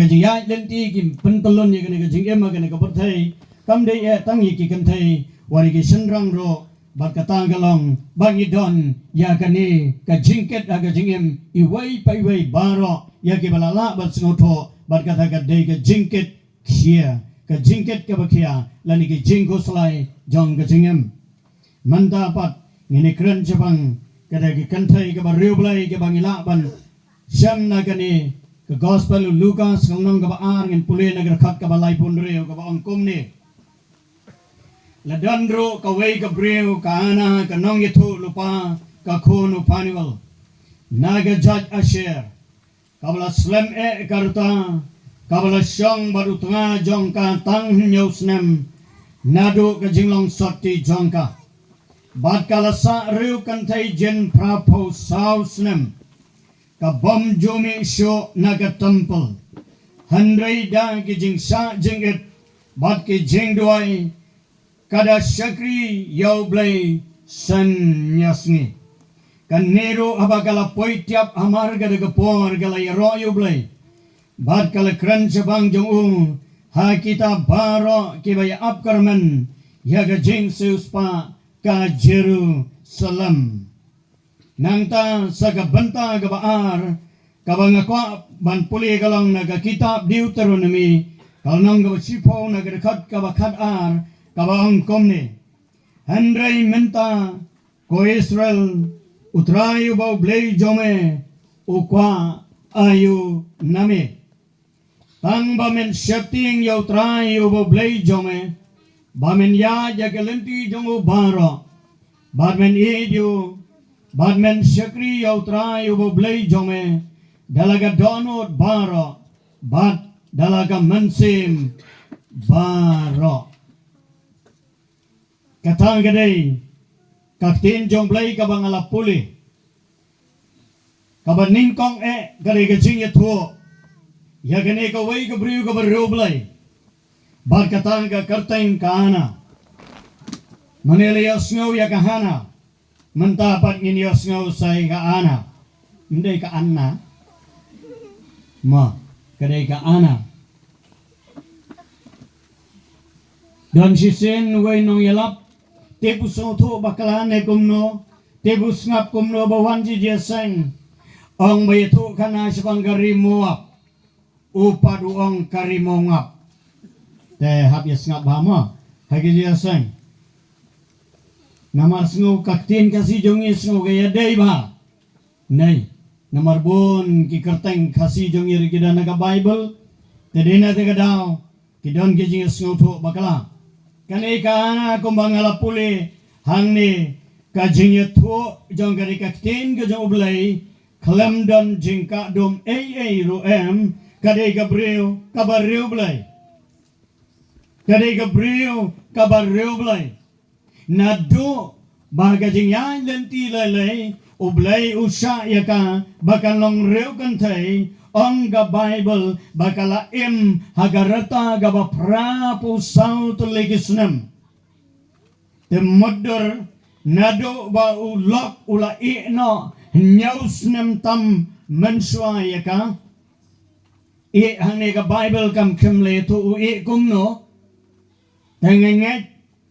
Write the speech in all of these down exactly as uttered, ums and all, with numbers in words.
Jingïaid lynti ki pyntyllun ïa kane ka jingim ha kane ka pyrthei kam dei eh tang ïa ki kynthei, wat ïa ki shynrang ruh. Bad kata ka long ba ngi don ïa kane ka jingkit ha ka jingim iwei pa iwei baroh ïa kiba la lah ban sngewthuh. Bad kata ka dei ka jingkit khia, ka jingkit kaba khia lane ki jingkhuslai jong ka jingim. Mynta pat ngin ïa kren shaphang kata ka kynthei kaba riewblei kaba ngi lah ban shem na kane ka Gospel u Lukas, ka lynnong kaba ar, ngin pule na ka dkhot kaba laiphew hynriew, kaba ong kumne: La don ruh kawei ka briew, ka Anna, ka nongïathuhlypa, ka khun u Phanuel, na ka jaid Asher, kaba la slem eh ka rta, kaba la shong bad u tnga jong ka tang hynñiew snem, naduh ka jinglong sotti jong ka. Bad ka la sah riewkynthei jin phraphew saw snem, ka bym ju mih shuh na ka templ. Hynrei da ki jingshah jingit bad ki jingduwai, ka da shakri ïa U Blei synñia sngi. Kane ruh haba ka la poi tiap hamar kata ka por ka la ïaroh ïa U Blei, bad ka la kren shaphang jong u ha kita baroh kiba ïa ap kyrmen ïa ka jingsiewspah ka Jerusalem. Nangta sa ka bynta kaba ar kaba nga kwah ban pule ka long na ka kitab Deuteronomi, ka lynnong kaba shiphew, na ka dkhot kaba khatar, kaba ong kumne: Hynrei mynta, ko Israel, U Trai uba U Blei jong me u kwah aïu na me? Tang ba men sheptieng ïa U Trai uba U Blei jong me, ba men ïaid ïa ki lynti jong u baroh, bad men ïeit ïa u, bad men shakri ïa U Trai uba U Blei jong me da la ka dohnud baroh bad da la ka mynsiem baroh. Kata ka dei ka ktien jong U Blei kaba nga la pule, kaba nyngkong eh ka dei ka jingïathuh ïa kane kawei ka briew kaba riewblei bad kata ka kyrteng ka Anna. Mane la ïohsngew ïa ka Hana, mynta pat ngin ïohsngew sa ïa ka Anna. Ym dei ka Anna, ma ka dei ka Anna. Don shisien uwei u nongïalap, tip u sngewthuh bakla ne kumno, tip u sngap kumno ba wan sha jingïaseng, ong ba ïathuh khana shaphang ka ri Moab, u pat u ong ka ri Mongap. Te hap ïa sngap bha mo ha ka jingïaseng. Namar sngew ka ktien Khasi jong ngi sngew ka ïadei bha. Nei, namar bun ki kyrteng Khasi jong ngi ruh ki don ha ka Baibl, te dei na kata ka daw ki don ki jingïasngewthuh bakla. Kane ka Anna kumba nga la pule hangne, ka jingïathuh jong ka dei ka ktien ka jong U Blei, khlem don jingkah dum ei ei ruh em, ka dei ka briew kaba riewblei. Ka dei ka briew kaba riewblei. Naduh ba ka jingïaid lynti lei lei, U Blei u shah ïa ka ba kan long riewkynthei, ong ka Baibl ba ka la im ha ka rta kaba phra phew saw tylli ki snem. Te mutdur, naduh ba u lok u la ïeh noh hynñiew snem tam mynshuwa ïa ka. Ïeh hangne ka Baibl kam khim leh to u ïeh kumno. Te nga ngeit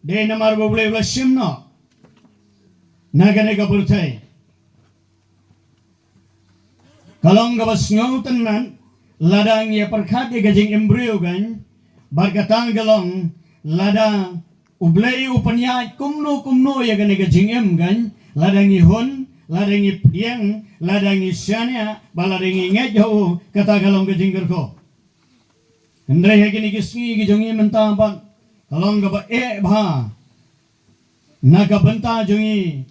dei namar ba U Blei u la shim noh na kane ka pyrthei. Ka long kaba sngewtynnat lada ngi ïa pyrkhat ïa ka jingim briew kan, bad kata ka long lada U Blei u pynïaid kumno kumno ïa kane ka jingim kan, lada ngi hun, lada ngi pdiang, lada ngi shaniah, bad lada ngi ngeit ha u, kata ka long ka jingkyrkhu. Hynrei ha kine ki sngi ki jong ngi mynta pat ka long kaba eh bha na ka bynta jong ngi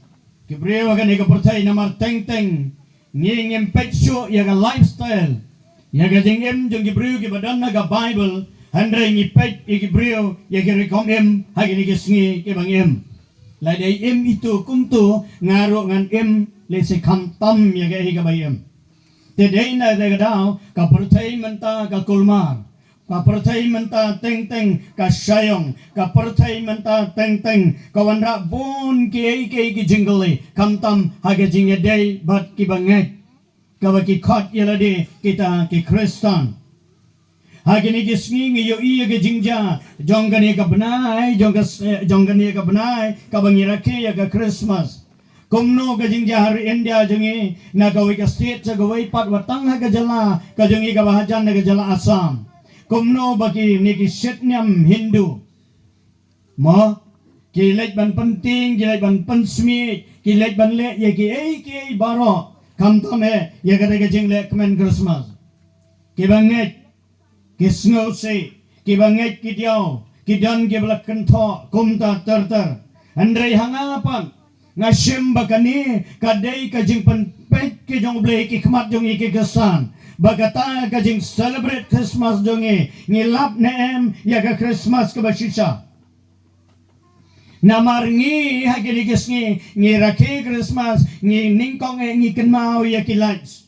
ki briew ha kane ka pyrthei, namar teng teng ngi ngim peit shuh ïa ka lifestyle, ïa ka jingim jong ki briew kiba don ha ka Baibl, hynrei ngi peit ïa ki briew ïa ki rukom im ha kine ki sngi kiba ngi im. Lada im ito kumto, nga ruh ngan im lehse khamtam ïa kaei kaba im. Te dei na kata ka daw ka pyrthei mynta ka kulmar. Ka pyrthei mynta teng teng ka shaiong, ka pyrthei mynta teng teng ka wanrah bun kiei kiei ki jingkylli, khamtam ha ka jingïadei bad kiba ngeit, kaba ki khot ïa lade kita ki Khristan. Ha kine ki sngi ngi ïohi ïa ka jingjia jong kane ka bnai, jong ka s-, eh, jong kane ka bnai, kaba ngi rakhe ïa ka Christmas. Kumno ka jingjia ha ri India jong ngi, na kawei ka state sha kawei pat, wat tang ha ka jylla ka jong ngi kaba hajan, na ka jylla Assam. Kumno ba kine ki shitniam Hindu, mo, ki leit ban pyntieng, ki leit ban pynsmit, ki leit ban leh ïa kiei kiei baroh, khamtam eh ïa kata ka jingleh kmen Christmas. Kiba ngeit ki sngewsih, kiba ngeit ki diaw, ki don kiba la kynthoh kumta ter ter. Hynrei ha nga pat, nga shem ba kane ka dei ka jingpynpeit ka jong U Blei ha ki khmat jong ngi ki khristan, ba kata ka jing celebrate Christmas jong ngi, ngi lap ne em ïa ka Christmas kaba shisha. Namar ngi ha kine ki sngi ngi rakhe Christmas, ngi nyngkong eh ngi kynmaw ïa ki lights,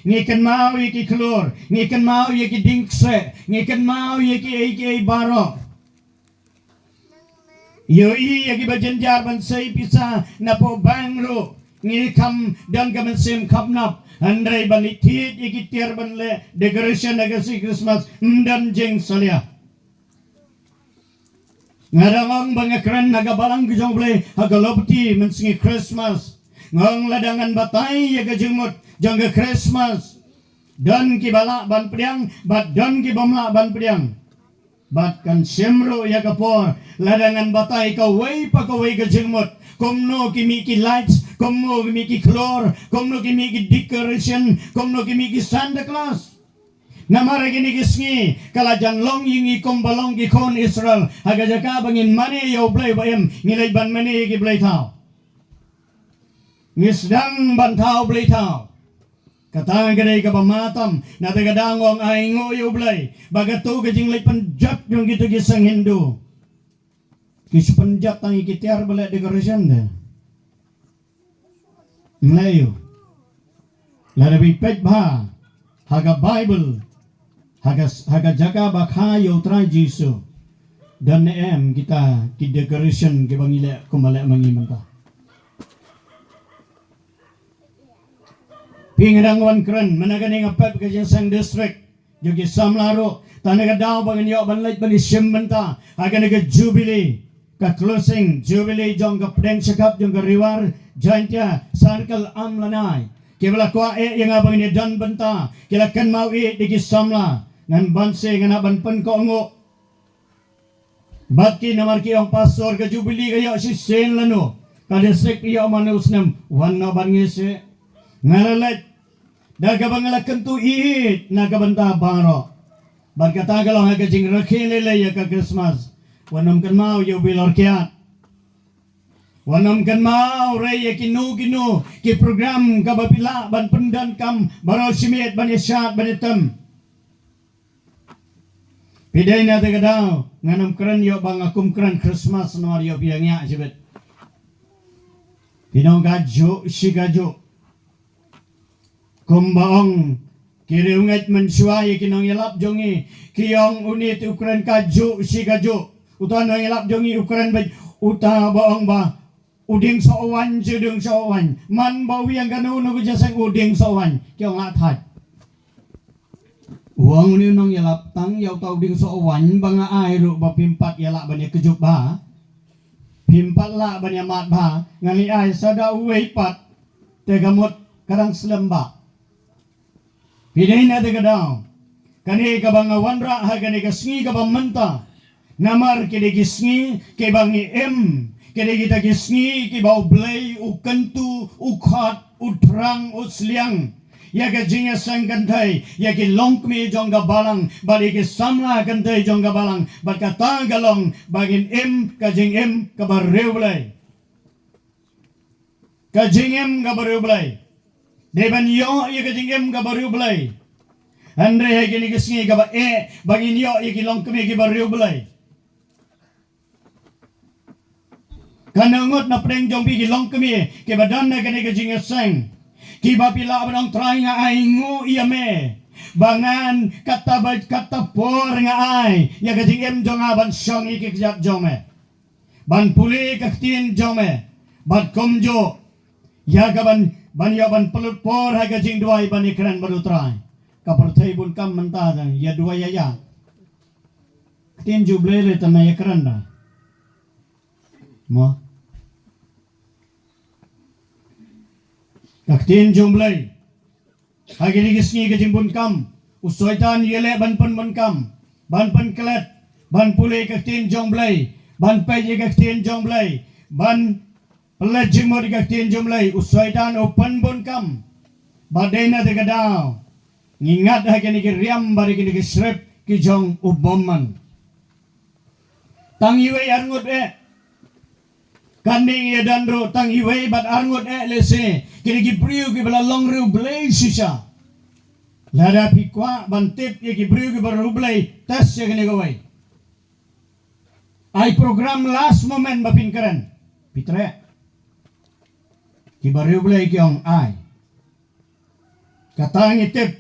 ngi kynmaw ïa ki khlur, ngi kynmaw ïa ki dieng kseh, ngi kynmaw ïa kiei kiei baroh. Ïohi ïa kiba jynjar ban sei pisa napoh bank ruh, ngi kham don ka mynsiem khapnap, hynrei ban leit thied ïa ki tiar ban leh decoration ha ka sngi Christmas, ym don jingsalia. Nga dang ong ba nga kren ha ka balang ka jong U Blei ha ka lopti mynsngi Christmas. Nga ong lada ngan batai ïa ka jingmut jong ka Christmas, don kiba lah ban pdiang bad don kibym lah ban pdiang. Bad kan shim ruh ïa ka por lada ngan batai kawei pa kawei ka jingmut, kumno ki mih ki lights, kumno ki mih ki khlur, kumno ki mih ki decoration, kumno ki mih ki Santa Claus. Namar ha kine ki sngi ka la jan long ïa ngi kumba long ki khun Israel, ha ka jaka ba ngin mane ïa U Blei ba im, ngi leit ban mane ïa ki blei thaw. Ngi sdang ban thaw blei thaw. Kata ka dei kaba ma tam. Na kata ka daw nga ong ainguh ïa U Blei ba kato ka jingleit pynjot jong kito ki seng Hindu, ki shu pynjot tang ïa ki tiar ba leh decoration de. Ym lei ïa u. Lada phi peit bha ha ka Baibl, ha ka, ha ka jaka ba kha ïa U Trai Jisu, don ne em kita ki decoration kiba ngi leh kumba leh ma ngi mynta? Phi, nga dang wan kren mynta kane, nga pep ka jingïaseng district jong ki samla ruh, tang na ka daw ba ngan ïoh ban leit ban ïashim bynta ha kane ka Jubilee, ka closing Jubilee jong ka pdeng shakhap jong ka Ri War Jaintia Circle Amlynai. Kiba la kwah eh ïa nga ba ngan ïadon bynta, ki la kynmaw ïa ki samla, ngan banse, ngan hap ban pynkohnguh bad ki, namar ki ong, "Pastor, ka Jubilee ka ïoh shisien lano, ka district ïoh man u snem, wan noh bad ngi seh." Nga la leit da kaba nga la kyntu ïeit na ka bynta baroh. Bad kata ka long ha ka jingrakhe lei lei ïa ka Christmas. Wat nym kynmaw ïa u bilor kiad. Wat nym kynmaw re ïa kino kino ki program kaba phi lah ban pyndonkam baroh shi miet ban ïashad ban ïatem. Phi dei na kata ka daw, ngan ym kren ïoh ba nga kum kren Christmas namar ïoh phi ïa ngiah shibit. Phi nong kajuh shi kajuh. Kumba ong ki riewngeit mynshuwa ïa ki nongïalap jong ngi, ki ong, "Une te u kren kajuh shi kajuh. Uta u nongïalap jong ngi u kren beit, uta ba ong ba u dieng soh waiñ, u dieng soh waiñ. Man ba u ïeng kano kano ka jingïaseng, u dieng soh waiñ." Ki ong, "Lah thait." U ong une u nongïalap, "Tang ïa uta u dieng soh waiñ ba nga ai ruh ba phim pat ïa lah ban ïakjut bha, phim pat lah ban ïamad bha, ngan leit ai sa da uwei pat, te ka mut ka dang slem bha." Phi dei na kata ka daw, kane kaba nga wanrah ha kane ka sngi kaba mynta, namar ki dei ki sngi kiba ngi im, ki dei kita ki sngi kiba U Blei u kyntu, u khot, u thrang, u sliang ïa ka jingïaseng kynthei ïa ki longkmie jong ka balang bad ïa ki samla kynthei jong ka balang, bad kata ka long ba ngin im ka jingim kaba riewblei. Ka jingim kaba riewblei. Dei ban ïoh ïa ka jingim kaba riewblei. Hynrei ha kine ki sngi kaba eh ba ngin ïoh ïa ki longkmie kiba riewblei. Katno ngut na pdeng jong phi ki longkmie kiba don ha kane ka jingïaseng, kiba phi lah ban ong, "Trai, nga ainguh ïa me ba ngan kata ba kata por nga ai ïa ka jingim jong nga ban shong ïa ki kjat jong me, ban pule ka ktien jong me, bad kumjuh ïa ka ban, ban ïa ban pynlut por ha ka jingduwai ban ïakren bad U Trai." Ka pyrthei bun kam mynta dang ïa duwai ïa ïa. Ktien jong U Blei lei tang na ïakren da. Mo. Ka ktien jong U Blei. Ha kine ki sngi ka jingbun kam, u Soitan u ïaleh ban pynbun kam, ban pynklet, ban pule ka ktien jong U Blei, ban peit ïa ka ktien jong U Blei, ban pynleit jingmut ïa ka ktien jong U Blei, u Soitan u pynbun kam. Bad dei na kata ka daw ngi ngat ha kine ki riam bad kine ki shrep ki jong u bymman. Tang iwei arngut eh. Kan dei ïa don ruh tang iwei bad arngut eh lehse. Kine ki briew kiba la long riewblei shisha. Lada phi kwah ban tip ïa ki briew kiba riewblei, test ïa kine kawei. Ai program last moment ba phin kren. Phi treh. Kiba riewblei ki ong ai. Kata ngi tip.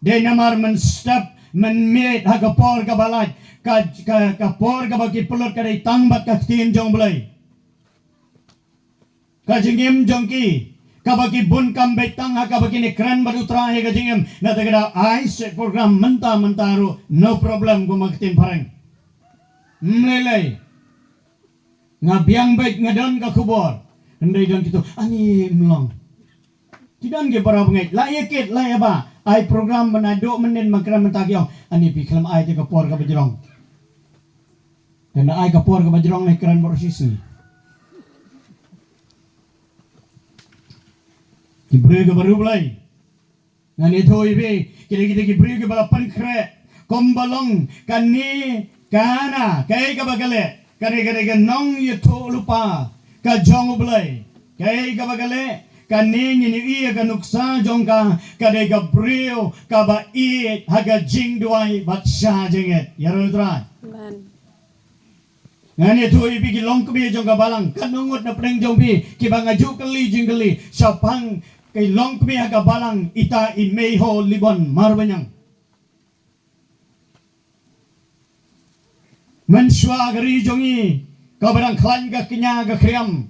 Dei namar mynstep mynmiet ha ka por kaba lait, ka, ka, ka por kaba ki pynlut ka dei tang bad ka ktien jong U Blei. Ka jingim jong ki, kaba ki bun kam beit tang ha kaba kine kren bad U Trai ha ka jingim. Na kata ka daw ai seh program mynta mynta ruh, no problem, kum ka ktien phareng. Ym lei lei. Nga biang beit nga don ka khubor. Hynrei don kito, ani ym long. Ki don ki para bangeit, la ïa kit, la ïa ba. Ai program ba naduh mynnin ba kren mynta ki ong, ani phi khlem ai te ka por kaba jrong. Te na ai ka por kaba jrong ne kren baroh shisngi. Ki briew kiba riewblei. Ngan ïathuh ïa phi, kine, kine ki briew kiba la pynkhreh, kumba long kane, kana, kaei kaba ka leh, kane, kane ka nongïathuhlypa ka jong U Blei. Kaei kaba ka leh, kane ngin ïohi ïa ka nuksa jong ka, ka dei ka briew kaba ïeit ha ka jingduwai bad sha jingngeit. Ïaroh ïa U Trai. Amen. Ngan ïathuh ïa phi ki longkmie jong ka balang, katno ngut na pdeng jong phi kiba nga ju kylli jingkylli shaphang ki longkmie ha ka balang, ita i Meiho Libon Marbaniang. Mynshuwa ka ri jong ngi kaba dang khlaiñ ka kñia ka khriam,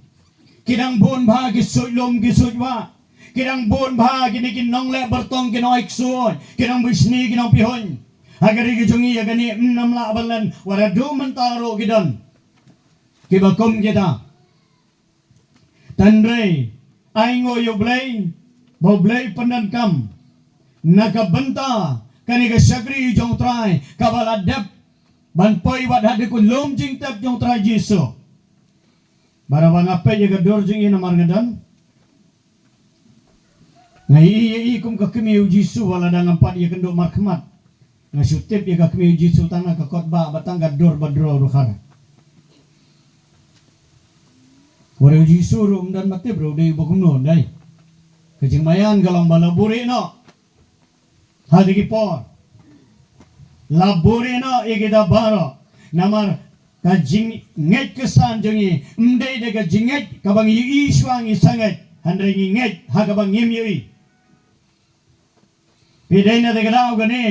ki dang bun bha ki suiñ lum ki suiñ wah, ki dang bun bha kine ki nongleh bartong ki nongai ksuid, ki nongbishni ki nongpihuiñ. Ha ka ri ka jong ngi ïa kane ym nang lah ban len, wat haduh mynta ruh ki don kiba kum kita. Hynrei ainguh ïa U Blei ba U Blei pyndonkam na ka bynta kane ka shakri jong U Trai kaba la dep ban poi wat haduh ka lum jingtep jong U Trai Jisu. Bad haba nga peit ïa ka dur jong ngi namar nga don, nga ïohi ïa i kum ka kmie U Jisu, wat lada ngam pat ïakynduh markhmat. Nga shu tip ïa ka kmie U Jisu tang na ka kot ba, ba tang ka dur ba dro ruh khara. Wat U Jisu ruh ym don ba tip ruh dei ba kumno dei. Ka jingmaïan ka long ba la buhrieh noh ha kine ki por. La buhrieh noh ïa kita baroh. Namar ka jingngeit ka san jong ngi ym dei da ka jingngeit kaba ngi ïohi shuwa ngi sa ngeit, hynrei ngi ngeit ha kaba ngim ïohi. Phi, dei na kata ka daw kane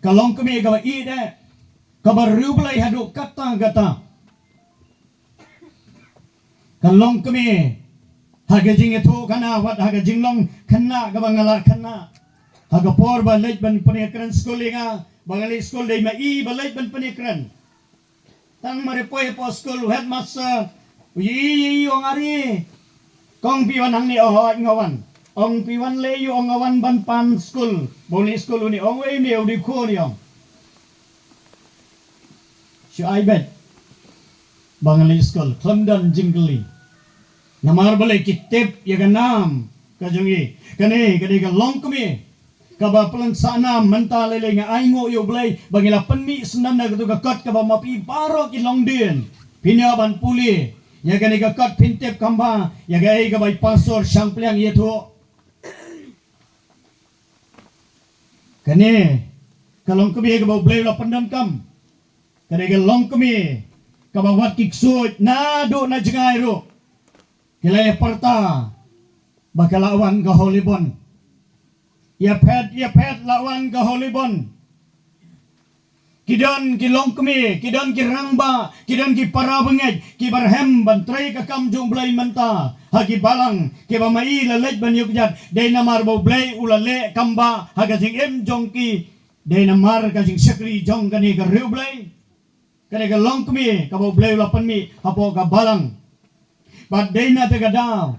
ka longkmie kaba ïeit eh, kaba riewblei haduh katta katta. Ka longkmie ha ka jingïathuhkhana, wat ha ka jinglong khynnah kaba nga la khynnah. Ha ka por ba leit ban pynïakren skul ïa nga, ba nga leit skul dei ma i ba leit ban pynïakren. Tang mar ïa poi hapoh skul u headmaster u ïohi ïa i, u ong, "Are, kong phi wan hangne?" "O hooid nga wan." "Ong phi wan lei?" "U ong nga wan ban pan skul." "Ba u leit skul une?" "Ong wei une u dei u khun," i ong. Shu ai beit ba nga leit skul khlem don jingkylli. Namar balei? Ki tip ïa ka nam ka jong ngi. Kane ka dei ka longkmie kaba pynlong sah nam. Mynta lei lei nga ainguh ïa U Blei ba ngi la pynmih syndon na katu ka kot kaba ma phi baroh ki longdien phin ïa ban pule ïa kane ka kot, phin tip kumba ïa kaei kaba i pastor Shangpliang i ïathuh. Kane ka longkmie kaba U Blei u la pyndonkam. Kane ka longkmie kaba wat ki ksuid naduh na jngai ruh ki la ïa pyrta ba ka la wan ka Holybond. Ïa phet, ïa phet, la wan ka Holybond. Ki don ki longkmie, ki don ki rangbah, ki don ki para bangeit kiba rhem ban trei ka kam jong U Blei mynta ha ki balang kiba ma i la leit ban ïoh kjat. Dei namar ba U Blei u la leh kam ba ha ka jingim jong ki. Dei namar ka jingshakri jong kane ka riewblei. kane ka longkmie kaba U Blei u la pynmih hapoh ka balang. Bad dei na kata ka daw,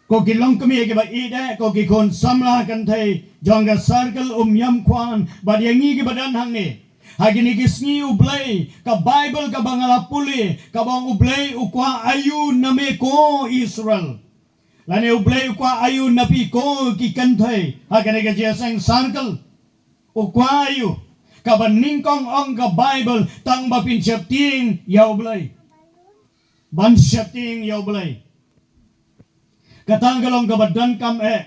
ko ki longkmie kiba ïeit, ko ki khun samla kynthei jong ka circle Umïamkhwan bad ïa ngi kiba don hangne. Ha kine ki sngi U Blei, ka Baibl kaba nga la pule, kaba ong U Blei u kwah aïu na me ko Israel. Lane U Blei u kwah aïu na phi ko ki kynthei ha kane ka jingïaseng circle. U kwah aïu? Kaba nyngkong ong ka Baibl, tang ba phin sheptieng ïa U Blei. Ban sheptieng ïa U Blei. Kata ka long kaba donkam eh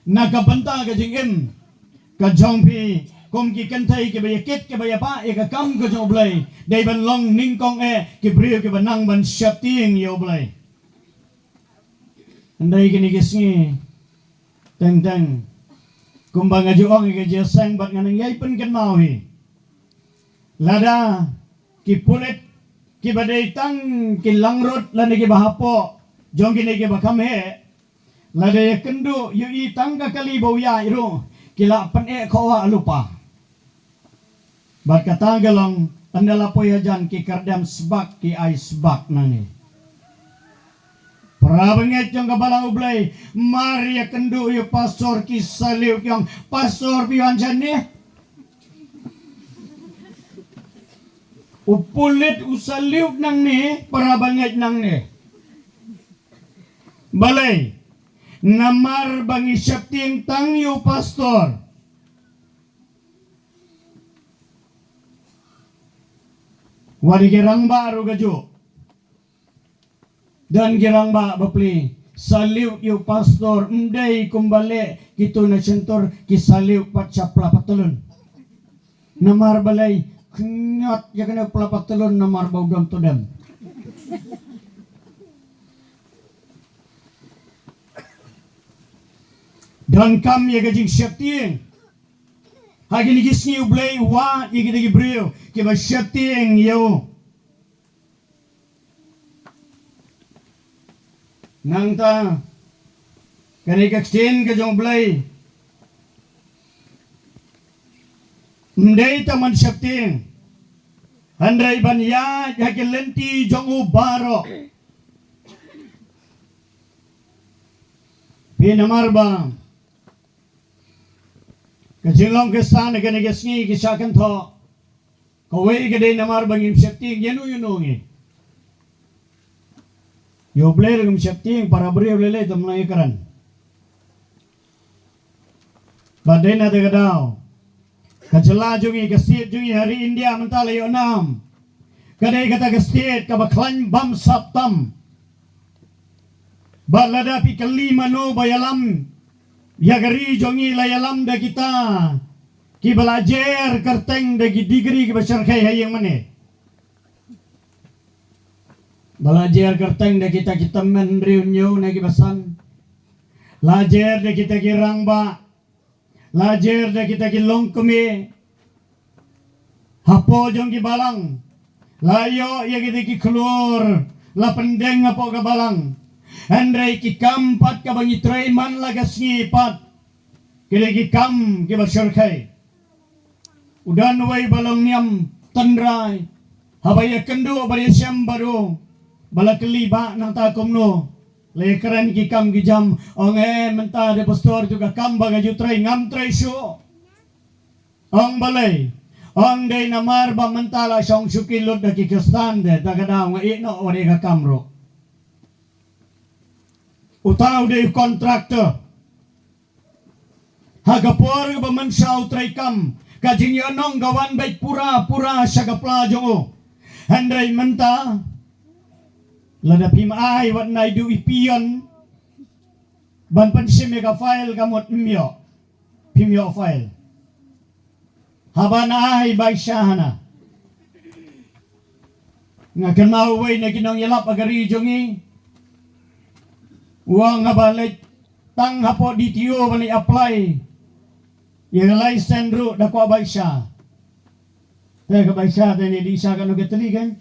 na ka bynta ka jingim ka jong phi kum ki kynthei kiba ïakit kiba ïabah ïa ka kam ka jong U Blei. Dei ban long nyngkong eh ki briew kiba nang ban sheptieng ïa U Blei. Hynrei kine ki sngi teng teng, kumba nga ju ong ïa ka jingïaseng bad nga nang ïai pynkynmaw hi. Lada ki pulit kiba dei tang ki langrut lane kiba hapoh jong kine kiba kham heh, lada ïakynduh ïohi tang ka kali ba u ïaid ruh, ki la pyneh khoh ha lypa. Bad kata ka long, ynda la poi hajan ki kyrdem sbak, ki ai sbak nangne. Para bangeit jong ka balang U Blei, mar ïakynduh ïa u pastor ki salute, ki ong, "Pastor, phi wan shane?" U pulit u salute nangne, para bangeit nangne. Balei? Namar ba ngi sheptieng tang ïa u pastor. Wat ïa ki rangbah ruh kajuh. Don ki rangbah bapli salute ïa u pastor, ym dei kumba leh kito na shyntur, ki salute pat sha pla patlun. Namar balei? Khñiot ïa kane u pla patlun namar ba u don tudem. Donkam ïa ka jingsheptieng. Ha kine ki sngi U Blei u wad ïa kita ki briew kiba sheptieng ïa u. Nangta kane ka ktien ka jong U Blei, ym dei tang ban sheptieng, hynrei ban ïaid ha ki lynti jong u baroh. Phi, namar ba ka jinglong Khristan kane ka sngi ki shah kynthoh. Kawei ka dei namar ba ngim sheptieng ïano ïano ngi. Ïa U Blei ruh ngim sheptieng, para briew lei lei te ym long ïakren. Bad dei na kata ka daw, ka jylla jong ngi, ka state jong ngi ha ri India mynta la ïoh nam. Ka dei kata ka state kaba khlaiñ bamsap tam. Bad lada phi kylli mano ba ïalam ïa ka ri jong ngi, la ïalam da kita kiba la jer kyrteng da ki degree kiba shyrkhei ha ïing mane. Ba la jer kyrteng da kita ki tymmen hynriew hynñiew ne kiba san. La jer da kita ki rangbah. La jer da kita ki longkmie hapoh jong ki balang. La ïoh ïa kita ki khlur, la pyndeng hapoh ka balang. Hynrei ki kam pat kaba ngi trei man la ka sngi pat, ki dei ki kam kiba shyrkhei. U don uwei ba long niam tynrai, haba ïakynduh bad ïashem bad u, ba la kylli, "Bah, nangta kumno?" La ïakren ki kam ki jam, ong, "Eh, mynta de pastor, tu ka kam ba nga ju trei ngam trei shuh." Ong, "Balei?" Ong, "Dei namar ba mynta la shong shuki lut da ki Khristan de, ta ka daw nga ïeh noh wat ïa ka kam ruh." Uta u dei u contractor. Ha ka por kaba mynshuwa u trei kam, ka jingïohnong ka wan beit pura pura sha ka pla jong u. Hynrei mynta, lada phim ai wat naduh i peon ban pynshim ïa ka file, ka mut ym ïoh. Phim ïoh file. Haba nga ai baisa hana, nga kynmaw uwei na ki nongïalap ha ka ri jong ngi, u ong, haba leit tang hapoh D T O ban leit apply ïa ka license ruh da kwah baisa. Te ka baisa te ngi dih sha kano ka tylli kan?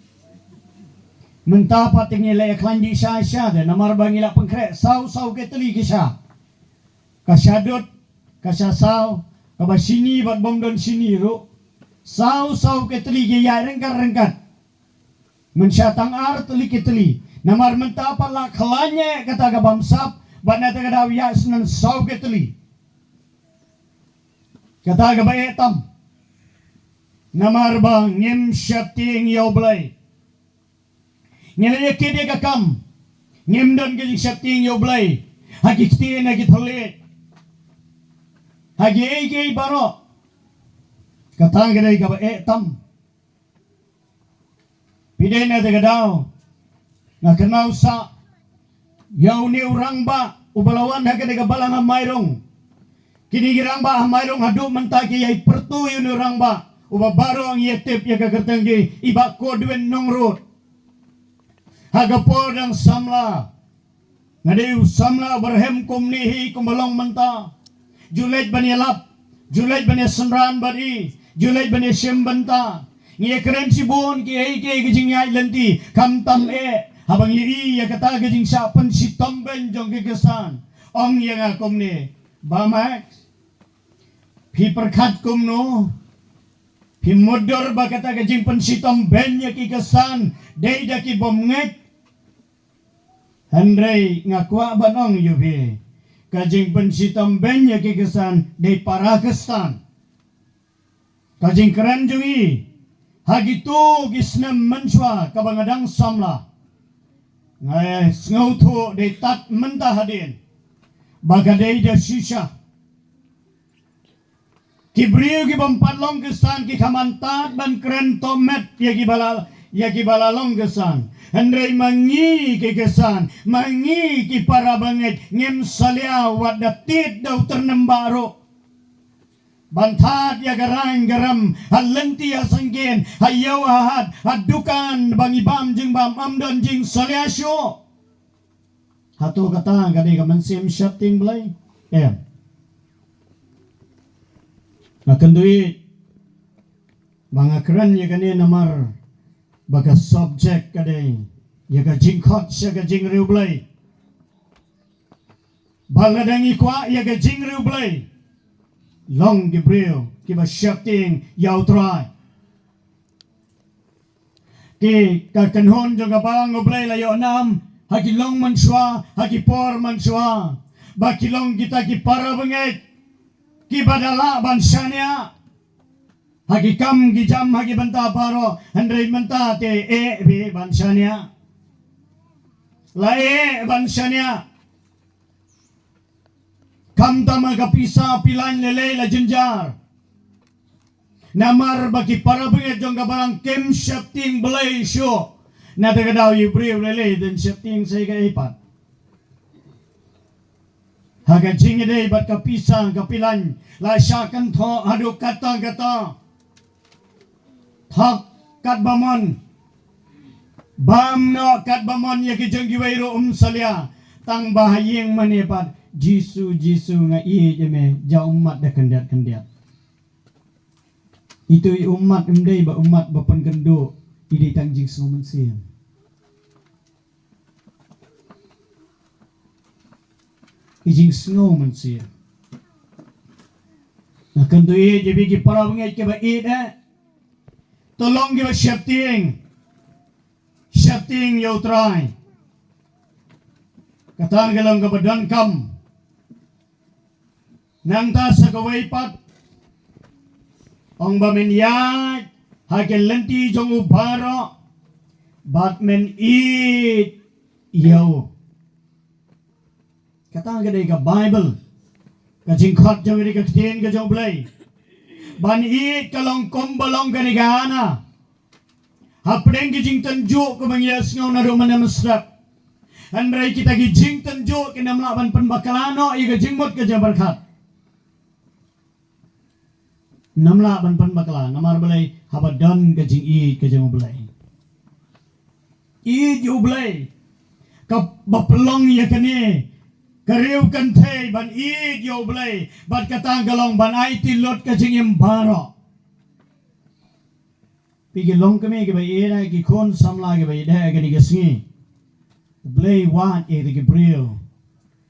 Mynta pat te ngi leh khlaiñ dih sha sha te, namar ba ngi la pynkhreh saw saw ka tylli ki sha. Ka sha dud, ka sha saw, kaba shini bad bym don shini ruh. Saw saw ka tylli ki ïaid ryngkat ryngkat. Mynsha tang ar tylli ki tylli. Namar mynta pat la khlaiñ eh kata ka bamsap, bad na kata ka daw ïaid snem saw ki tylli. Kata kaba eh tam. Namar ba ngim sheptieng ïa U Blei. Ngi la ïa kit ïa ka kam. Ngim don ka jingsheptieng ïa U Blei. Ha ki ktien, ha ki thylliej. Ha kiei kiei baroh. Kata ka dei kaba eh tam. Phi dei na kata ka daw. Nga kynmaw sa ïa une u rangbah uba la wan ha kane ka balang ha Mairung. Kine ki rangbah ha Mairung haduh mynta ki ïai pyrto ïa une u rangbah uba baroh ngi ïa tip ïa ka kyrteng jong i, i Bah Kodwin Nongrut. Ha ka por dang samla, nga dei u samla uba rhem kumne hi kumba long mynta. Ju leit ban ïalap, ju leit ban ïasynran bad i, ju leit ban ïashim bynta. Ngi ïakren shibun kiei kiei ki jingïaid lynti, khamtam eh haba ngi ïohi ïa kata ka jingshah pynshitom beiñ jong ki khristan. Ong ïa nga kumne, Bah Max, phi pyrkhat kumno? Phi mutdur ba kata ka jingpynshitom beiñ ïa ki khristan dei da ki bym ngeit? Hynrei nga kwah ban ong ïa phi, ka jingpynshitom beiñ ïa ki khristan dei para khristan. Ka jingkren jong i ha kito ki snem mynshuwa kaba nga dang samla, nga sngewthuh dei tad mynta hadien ba ka dei da shisha. Ki briew ki bym pat long khristan ki khlem pat ban kren tohmet ïa kiba la, ïa kiba la long khristan. Hynrei ma ngi ki khristan, ma ngi ki para bangeit, ngim salia wat da tied da u tyrnem baroh ban thad ïa ka rain ka ram ha lynti ha syngkien, ha ïew ha hat, ha dukan ba ngi bam jingbam, ym don jingsalia shuh. Hato kata ka dei ka mynsiem sheptieng Blei? Em. Nga kynduh ba nga kren ïa kane namar ba ka subject ka dei ïa ka jingkhot sha ka jingriewblei. Ba lada ngi kwah ïa ka jingriewblei, long ki briew kiba sheptieng ïa U Trai. Ki, ka kynhun jong ka balang U Blei la ïoh nam ha ki long mynshuwa, ha ki por mynshuwa, ba ki long kita ki para bangeit kiba da lah ban shaniah ha ki kam ki jam, ha ki bynta baroh. Hynrei mynta te eh beit ban shaniah. La eh ban shaniah. Khamtam ha ka pisa, phi laiñ lei lei la jynjar. Namar ba ki para bangeit jong ka balang kim sheptieng Blei shuh. Na kata ka daw ïa u briew lei lei dang sheptieng sa ïa kaei pat. Ha ka jingïadei bad ka pisa, ka phi laiñ la shah kynthoh haduh katta katta. Thok katba mon. Bam noh katba mon, ïa ki jong kiwei ruh um salia. Tang ba ha ïing mane pat, Jisu, Jisu, nga ïeit ïa me, ja ummat da khyndiat khyndiat. Ito i ummat ym dei ba ummat ba pynkynduh, i dei tang jingsngew mynsiem. I jingsngew mynsiem. Nga kynduh ïa phi ki para bangeit kiba ïeit eh. To long kiba sheptieng. Sheptieng ïa U Trai. Kata ka long kaba donkam. Nangta sa kawei pat, ong ba men ïaid ha ki lynti jong u baroh bad men ïeit ïa u. Kata ka dei ka Baibl. Ka jingkhot jong ka dei ka ktien ka jong U Blei. Ban ïeit ka long kumba long kane ka Hana. Hapdeng ki jingtynjuh kumba ngi ïa sngew naduh mynne mynstep. Hynrei kita ki jingtynjuh kin ym lah ban pynbakla noh ïa ka jingmut ka jingpyrkhat. Ym lah ban pynbakla, namar balei? Haba don ka jingïeit ka jong U Blei. Ïeit ïa U Blei. Kaba pynlong ïa kane ka riew kynthei ban ïeit ïa U Blei. Bad kata ka long ban aiti lut ka jingim baroh. Phi ki longkmie kiba ïeit, ki khun samla kiba ïeit, ha kane ka sngi U Blei u wad ïa ki briew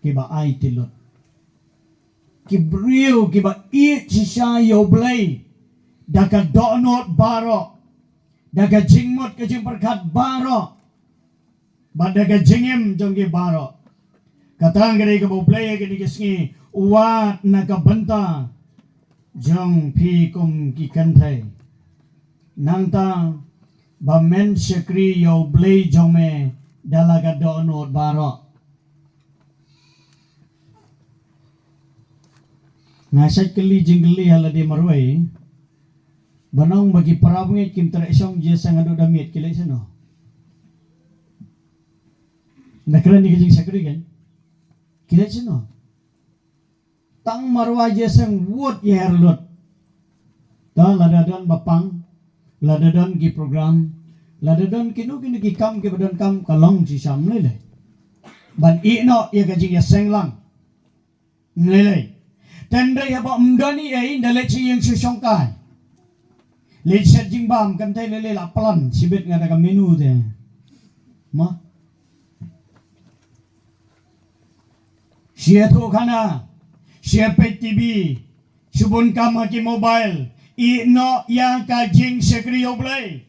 kiba aiti lut. Ki briew kiba ïeit shisha ïa U Blei da ka dohnud baroh. da ka jingmut ka jingpyrkhat baroh, bad da ka jingim jong ki baroh. Kata ka dei kaba U Blei ha kine ki sngi u wad na ka bynta jong phi kum ki kynthei. Nangta ba men shakri ïa U Blei jong me da la ka dohnud baroh. Nga shait kylli jingkylli ha lade marwei. Ban ong ba ki para bangeit kim treh shong jingïaseng haduh da miet, ki leit shano? Na kren ïa ka jingshakri kan, ki leit shano? Tang marwei jingïaseng wut ïa her lut. Ta lada don ba pang, lada don ki program, lada don kino kino ki kam kiba donkam, ka long shisha, ym lei lei. Ban ïeh noh ïa ka jingïaseng lang, ym lei lei. Tang hynrei haba ym don ei ei, ynda leit sha ïing sha shongkai, leit shet jingbam, kan tei lei lei la plan shibit nga da ka menu te. Mo? Sha ïathuh khana, sha peit T V, sha bun kam ha ki mobile, ïeh noh ïa ka jingshakri ïa U Blei.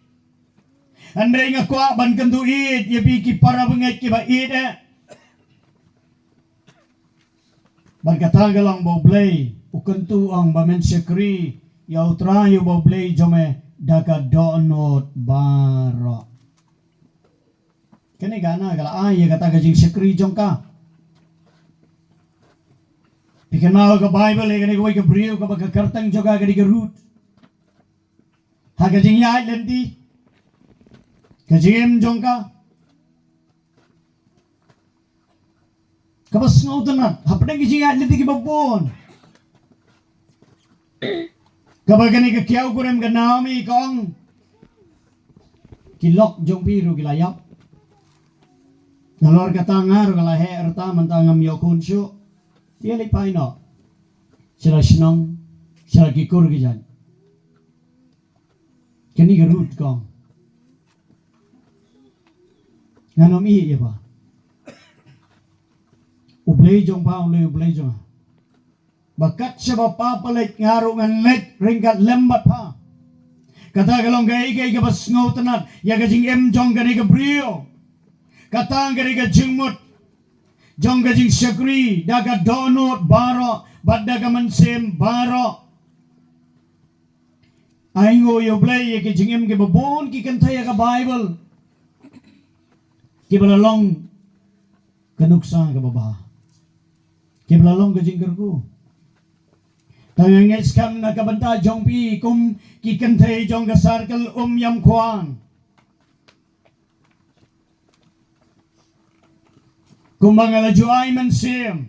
Hynrei nga kwah ban kyntu ïeit ïa phi ki para bangeit kiba ïeit eh. Bad kata ka long ba U Blei u kyntu, ong ba men shakri ïa U Trai uba U Blei jong me da ka dohnud baroh. Kane ka Hana ka la ai ïa kata ka jingshakri jong ka. Phi kynmaw ka Baibl ïa kane kawei ka briew kaba ka kyrteng jong ka ka dei ka Ruth. Ha ka jingïaid lynti, ka jingim jong ka kaba sngewtynnat hapdeng ki jingïaid lynti kiba bun. Kaba kane ka kiaw kurim ka Naomi ka ong, ki lok jong phi ruh ki la ïap. Nalor kata nga ruh nga la heh rta, mynta ngam ïoh khun shuh. Ïa leit phai noh sha la shnong, sha la ki kur ki jait. Kane ka Ruth ka ong, ngan ym ïeh ïa pha. U Blei jong pha u long U Blei jong nga. Ba kat shaba pha pha leit, nga ruh ngan leit ryngkat lem bad pha. Kata ka long kaei kaei kaba sngewtynnat ïa ka jingim jong kane ka briew. Kata ka dei ka jingmut jong ka jingshakri da ka dohnud baroh bad da ka mynsiem baroh. Ainguh ïa U Blei ïa ki jingim kiba bun ki kynthei ha ka Baibl kiba la long ka nuksa kaba bha, kiba la long ka jingkyrkhu. Tang nga ngeit skhem na ka bynta jong phi kum ki kynthei jong ka Circle Umïamkhwan, kumba nga la ju ai mynsiem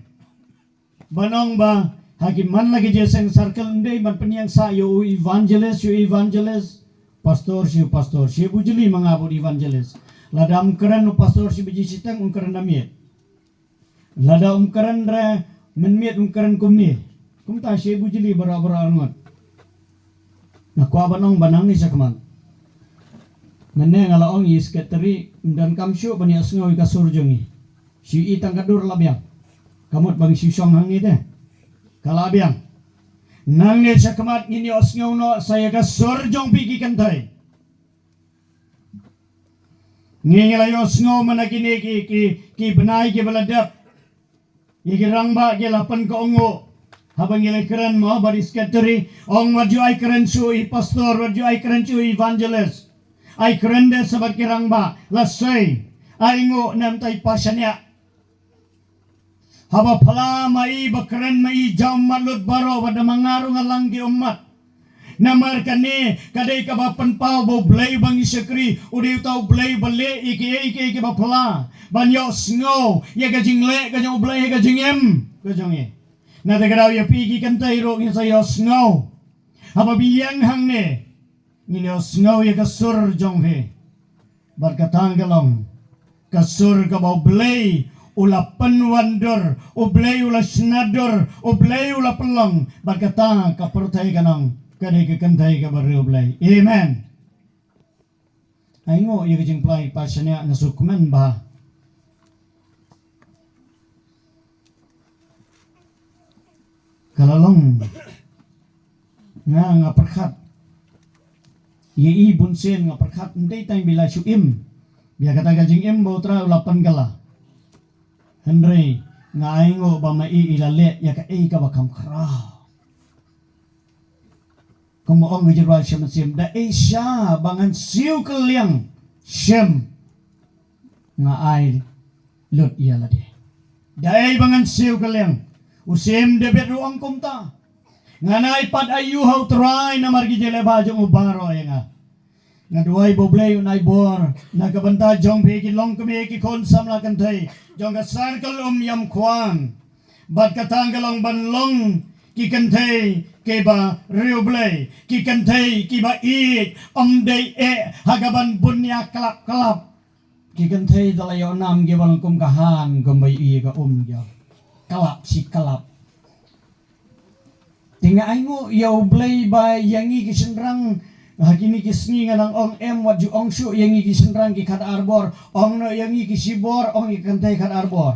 ban ong ba ha ki man la ki jingïaseng circle, ym dei ban pynïeng sah ïa u evangelist sha u evangelist, pastor sha u pastor. Shibujli ma nga bad u evangelist, lada ym kren u pastor shi baje shiteng, un kren da miet. Lada ym kren re mynmiet, un kren kumne. Kumta shibujli baroh baroh arngut. Nga kwah ban ong ba nangne shakhmat, mynne nga la ong ïa i secretary, ym donkam shuh ban ïohsngew ïa ka sur jong ngi. Shu i tang ka dur la biang. Ka mut ba ngi shu shong hangne te, ka la biang. Nangne shakhmat ngin ïohsngew noh sa ïa ka sur jong phi ki kynthei. Ngi, ngi la ïohsngew mynta kine ki, ki, ki bnai kiba la dep, ïa ki rangbah ki la pynkohnguh. Haba ngi la kren mo bad i secretary, ong wat ju ai kren shuh i pastor, wat ju ai kren shuh i evangelist. Ai kren de sa bad ki rangbah. Lashai, ainguh, namar tai pa shaniah. Haba phylla ma i, ba kren ma i, jaw ummat lut baroh, wat da ma nga ruh nga lang ki ummat. Namar kane ka dei kaba pynpaw ba U Blei ba ngi shakri u dei uta U Blei ba leh ïa kiei kiei kiba phylla, ban ïohsngew ïa ka jingleh ka jong U Blei ha ka jingim ka jong ngi. Na kata ka daw ïa phi ki kynthei ruh ngin sa ïohsngew. Haba phi ïeng hangne, ngin ïohsngew ïa ka sur jong phi. Bad kata ka long ka sur kaba U Blei u la pynwandur, U Blei u la shna dur, U Blei u la pynlong. Bad kata ka pyrthei kan ong ka dei ka kynthei kaba riewblei. Amen. Ainguh ïa ka jingpyllait pa shaniah, nga sngewkmen ba ka la long. Nga, nga pyrkhat Ïa i bun sien nga pyrkhat ym dei tang ba i la shu im. Ïa kata ka jingim ba U Trai u la pynkylla. Hynrei nga ainguh ba ma i i la leh ïa kaei kaba kham khraw. Kumba ong ka jingrwai sha mynsiem, da ei sha ba ngan siew kylliang, shem, nga ai lut ïa lade. Da ei ba ngan siew kylliang. U Syiem David ruh ong kumta. Ngan ai pat aïu ha U Trai namar ki jingeh ba jong u baroh ïa nga. Nga duwai ba U Blei un ai bor na ka bynta jong phi ki longkmie ki khun samla kynthei jong ka Circle Umïamkhuan. Bad kata ka long ban long ki kynthei kiba riewblei, ki kynthei kiba ïeit, ym dei eh ha kaban bun ïa klap klap. Ki kynthei da la ïoh nam kiba long kum ka han, kumba ïa ka um ïa. Klap shi klap. Te nga ainguh ïa U Blei ba ïa ngi ki shynrang ha kine ki sngi nga dang ong em, wat ju ong shuh ïa ngi ki shynrang ki khat ar bor, ong noh ïa ngi ki shibor, ong ïa ki kynthei khat ar bor.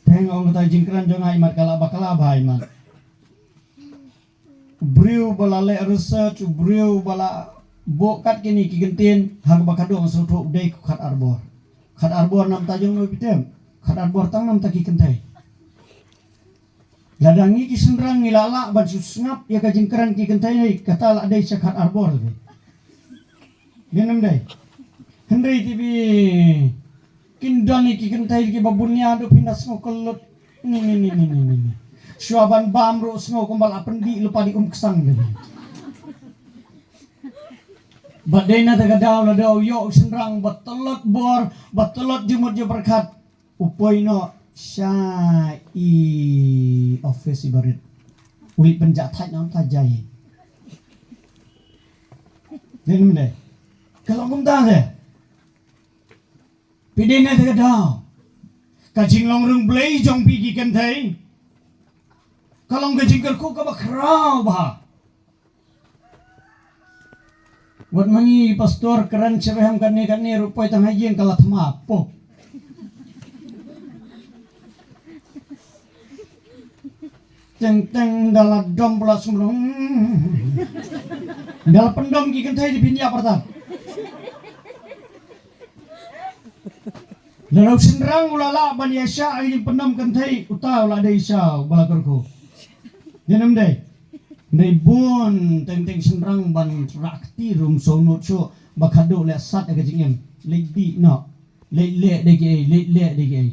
Te nga ong kata jingkren jong nga i mat ka la bakla bha i mat. U briew ba la leh research, u briew ba la buh kat kine ki kyntien, ha kaba khadduh nga sngewthuh u dei khat ar bor. Khat ar bor namar ta jong no bitem. Khat ar bor tang namar ta ki kynthei. Lada ngi ki shynrang ngi la lah ban shu sngap ïa ka jingkren ki kynthei, kata la dei sha khat ar bor lagi. Dei ne ym dei? Hynrei te phi, kin don ïa ki kynthei kiba bun ïa, haduh phin da sngew kyllut. Ni, ni, ni. Shuwa ban bam ruh sngew kumba la pyndih lypa da i um ksang de. Bad dei na kata ka daw lada u ïoh u shynrang ba tlot bor, ba tlot jingmut jingpyrkhat, u poi noh sha i office iba rit. U leit pynjah thait noh, thait jai. Dei ne ym dei? Ka long kumta de. Phi dei na kata ka daw. Ka jinglong riewblei jong phi ki kynthei ka long ka jingkyrkhu kaba khraw bha. Wat ma ngi pastor kren sha ba hem kane kane ruh poi tang ha ïing ka la thma pok. Teng teng da la dom pla sum long. Da la pyndom ki kynthei da phin ïap artat. Lada u shynrang u la lah ban ïa shah ïa ki jingpyndom kynthei, uta u la dei sha uba la kyrkhu. Dei ne ym dei? Dei bun teng teng shynrang ban rah kti ruh ym sngewnud shuh ba khadduh leh sat ïa ka jingim. Leit dih noh. Leit leh da kiei, leit leh da kiei.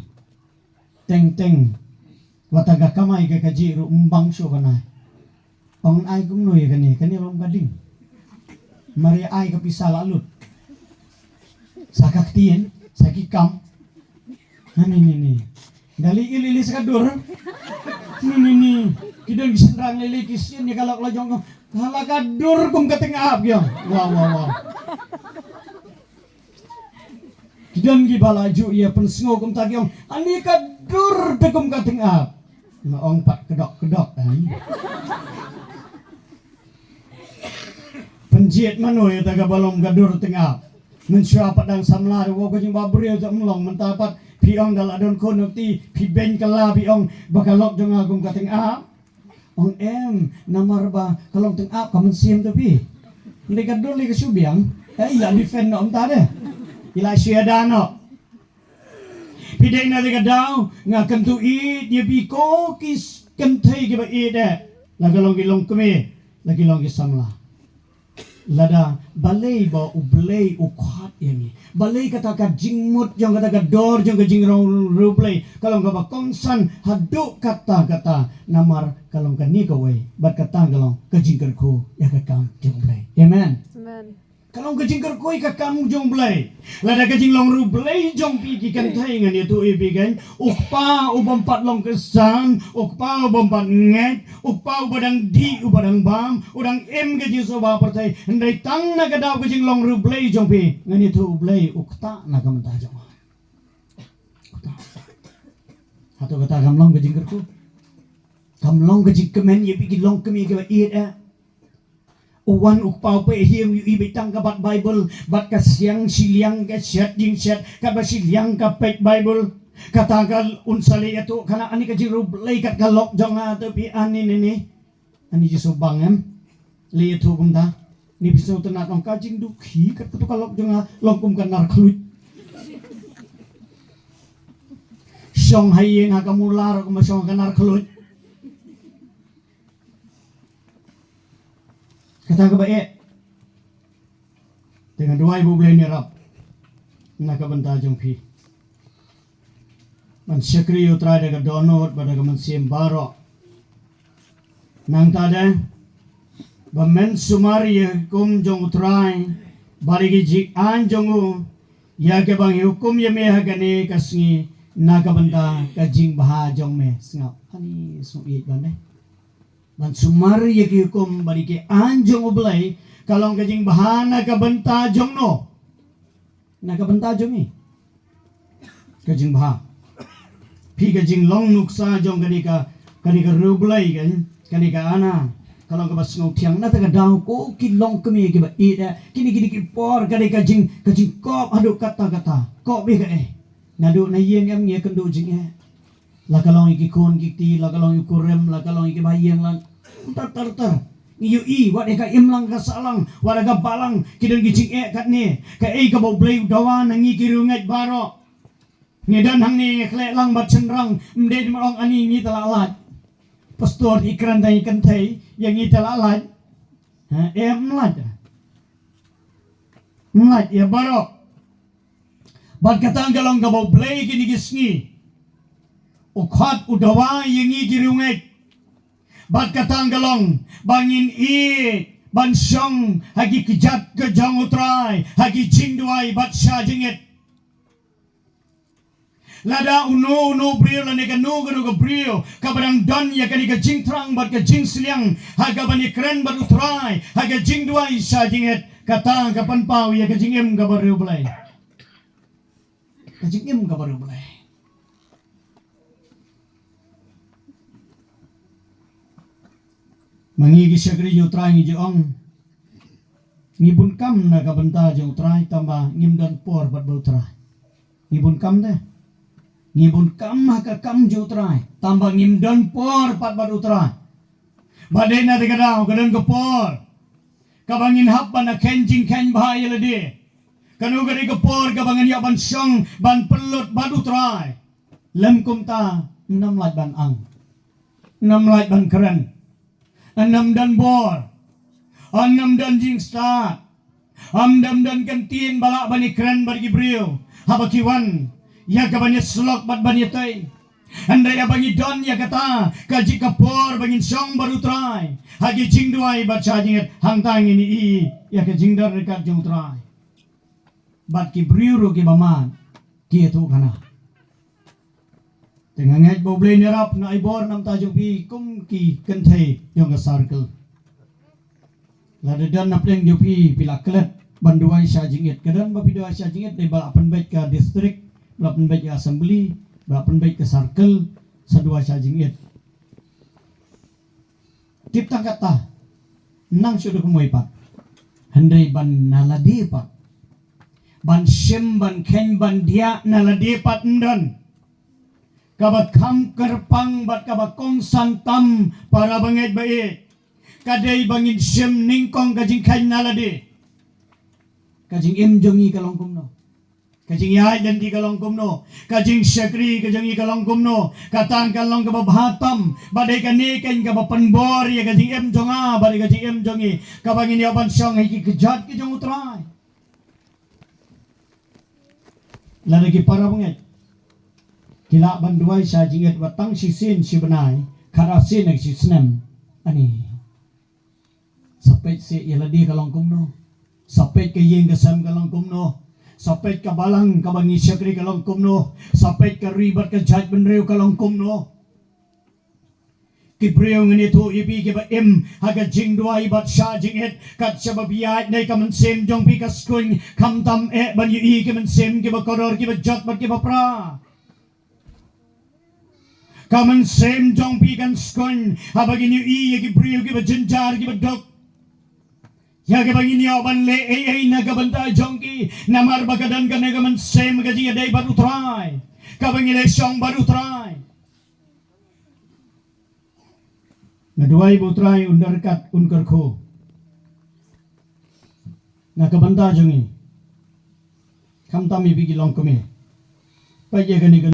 Teng teng. Wat tang ka kamai ka kajih ruh ym bang shuh ban ai. Ong ai kumno ïa kane, kane long ka ding. Mar ïa ai ka pisa la lut. Sa ka ktien, sa ki kam. Ha ni ni ni. Da lei lei lei sa ka dur. Ni ni ni. Ki don ki shynrang lei lei ki sien ïa ka lok la jong ka. Ka la ka dur kum ka tyngap ïa. Wow wow wow. Ki don kiba la ju ïa pynsngew kumta ki ong, ani ka dur te kum ka tyngap. Nga ong pat kedok kedok kan. Pynjied mano ïa ta kaba long ka dur tyngap. Mynshuwa pat dang samla ruh ka jingbabriew te ym long, mynta pat phi ong da la don khun nangti phi beiñ kylla phi ong ba ka lok jong nga kum ka tyngap. Ong em, namar ba ka long tyngap ka mynsiem te phi. Ndei ka dur lei ka shu biang. Eh, i la defend noh mynta de. I la shu ïada noh. Phi dei na kata ka daw, nga kyntu ïeit ïa phi ko ki s-, kynthei kiba ïeit eh. La ka long ki longkmie, la ki long ki samla. Lada balei ba U Blei u khot ïa ngi. Balei kata ka jingmut jong kata ka dor jong ka jingrong riewblei ka long kaba kongsan haduh katta katta, namar ka long kane kawei bad kata ka long ka jingkyrkhu ïa ka kam jong U Blei. Amen. Amen. Ka long ka jingkyrkhu ïa ka kam jong U Blei. Lada ka jinglong riewblei jong phi ki kynthei ngan ïathuh ïa phi kan. U kpa u bym pat long Khristan, u kpa u bym pat ngeit, u kpa uba dang dih, uba dang bam, u dang im ka jingsngewbha pyrthei. Hynrei tang na ka daw ka jinglong riewblei jong phi ngan ïathuh U Blei u ktah na ka bynta jong nga. U ktah. Hato kata kam long ka jingkyrkhu? Kam long ka jingkmen ïa phi ki longkmie kiba ïeit eh. U wan u kpa u peit ha ïing u ïohi beit tang ka bat Baibl bad ka siang shiliang ka shet jingshet kaba shiliang ka peit Baibl. Kata ka un sa leh ïathuh khana ani ka jingriewblei kat ka lok jong nga te phi ani ne ne. Ani Jisu bang em. Leh ïathuh kumta. Ni phi sngewtynnat, ong ka jingdukhi kat ka tu ka lok jong nga long kum ka nar khluit. Shong ha ïing ha ka mula ruh kumba shong ha ka nar khluit. Kata kaba eh. Te nga duwai ba U Blei un ïarap na ka bynta jong phi. Ban shakri ïa U Trai da ka dohnud bad da ka mynsiem baroh. Nangta de ba men sumar ïa ka hukum jong U Trai bad ïa ki jingaiñ jong u, ïa kaba ngi hukum ïa me ha kane ka sngi na ka bynta ka jingbha jong me. Sngap, ani sngap ïeit ban de. Ban sumar ïa ki hukum bad ïa ki aiñ jong U Blei ka long ka jingbha na ka bynta jong no? Na ka bynta jong ngi. Ka jingbha. Phi, ka jinglong nuksa jong kane ka, kane ka riewblei kan, kane ka Anna, ka long kaba sngewthiang. Na kata ka daw ko ki longkmie kiba ïeit, kine, kine ki por kane ka jing, ka jingkop haduh katta katta. Kop ïa kaei? Naduh na ïing em ngi ïakynduh jingeh. La ka long ïa ki khun ki kti, la ka long ïa u kurim, la ka long ïa ki ba ïeng lang. Ter ter ter. Ngi ïohi wat ïa ka imlang ka sahlang, wat ïa ka balang, ki don ki jingeh katne. Kaei kaba U Blei u dawa na ngi ki riewngeit baroh? Ngi don hangne ngi khleh lang bad shynrang, ym dei ban ong ani ngi te la lait. Pastor i kren da i kynthei ïa ngi te la lait. Ha, em lait. Em lait ïa baroh. Bad kata ka long kaba U Blei kine ki sngi u khot u dawa ïa ngi ki riewngeit. Bad kata ka long ba ngin ïeit ban shong ha ki kjat ka jong U Trai, ha ki jingduwai bad sha jingit. Lada uno uno briew lane kano kano ka briew kaba dang don ïa kane ka jingthrang bad ka jingsliang ha kaban ïakren bad U Trai ha ka jingduwai sha jingit, kata ka pynpaw ïa ka jingim kaba riewblei. Ka jingim kaba riewblei. Ma ngi ki shakri jong U Trai ngi ju ong, ngi bun kam na ka bynta jong U Trai, tangba ngim don por pat bad U Trai. Ngi bun kam de. Ngi bun kam ha ka kam jong U Trai, tangba ngim don por pat bad U Trai. Ba dei na kata ka daw ka don ka por kaba ngin hap ban kheiñ jingkheiñ bha ïa lade. Kano ka dei ka por kaba ngin ïa ban shong ban pynlut bad U Trai. Lym kumta, ym nam lait ban ang. Ym nam lait ban kren. Ym nam don bor. Ym nam don jingstad. Ym nam don ka ktien ba lah ban ïakren bad ki briew haba ki wan ïa kaban ïasyllok bad ban ïatei. Hynrei haba ngi don ïa kata ka jingkyrpad ba ngin shong bad U Trai ha ki jingduwai bad sha jingit, hangta ngin ïohi ïa ka jingdon ryngkat jong U Trai. Bad ki briew ruh kiba mad ki ïathuh khana. Te nga ngeit ba U Blei un ïarap, nga ai bor na bynta jong phi kum ki kynthei jong ka circle. Lada don na pdeng jong phi, phi la klet ban duwai sha jingit. Ka don ba phi duwai sha jingit, dei ba la pynbeit ka district, ba la pynbeit ka assembly, ba la pynbeit ka circle, sa duwai sha jingit. Tip tang kata, nang shu da kumwei pat. Hynrei ban na lade pat. Ban shim, ban kheiñ, ban diah na lade pat ym don. Kaba kham kyrpang bad kaba kongsan tam para bangeit ba ïeit, ka dei ba ngin shim nyngkong ka jingkheiñ na lade. Ka jingim jong ngi ka long kumno? Ka jingïaid lynti ka long kumno? Ka jingshakri ka jong ngi ka long kumno? Kata kan long kaba bha tam. Ba dei kane kan kaba pynbor ïa ka jingim jong nga bad ïa ka jingim jong ngi, kaba ngin ïa ban shong ha ki kjat ki jong U Trai. Lada ki para bangeit ki lah ban duwai sha jingit wat tang shisien shi bnai, khadar sien ne shi snem, ani. Sa peit seh ïa lade ka long kumno. Sa peit ka ïing ka sem ka long kumno. Sa peit ka balang kaba ngi shakri ka long kumno. Sa peit ka ri bad ka jaitbynriew ka long kumno. Ki briew, ngin ïathuh ïa phi kiba im ha ka jingduwai bad sha jingit, kat shaba phi ïaid, dei ka mynsiem jong phi ka skun, khamtam eh ban ïohi ki mynsiem kiba kordor, kiba jot bad kiba pra. Ka mynsiem jong phi kan skun haba ngin ïohi ïa ki briew kiba jynjar, kiba duk. Ïa kiba ngin ïoh ban leh ei ei na ka bynta jong ki, namar ba ka don kane ka mynsiem ka jingïadei bad U Trai, kaba ngi leh shong bad U Trai. Nga duwai ba U Trai un da ryngkat, un kyrkhu. na ka bynta jong ngi, khamtam ïa phi ki longkmie. Peit ïa kane ka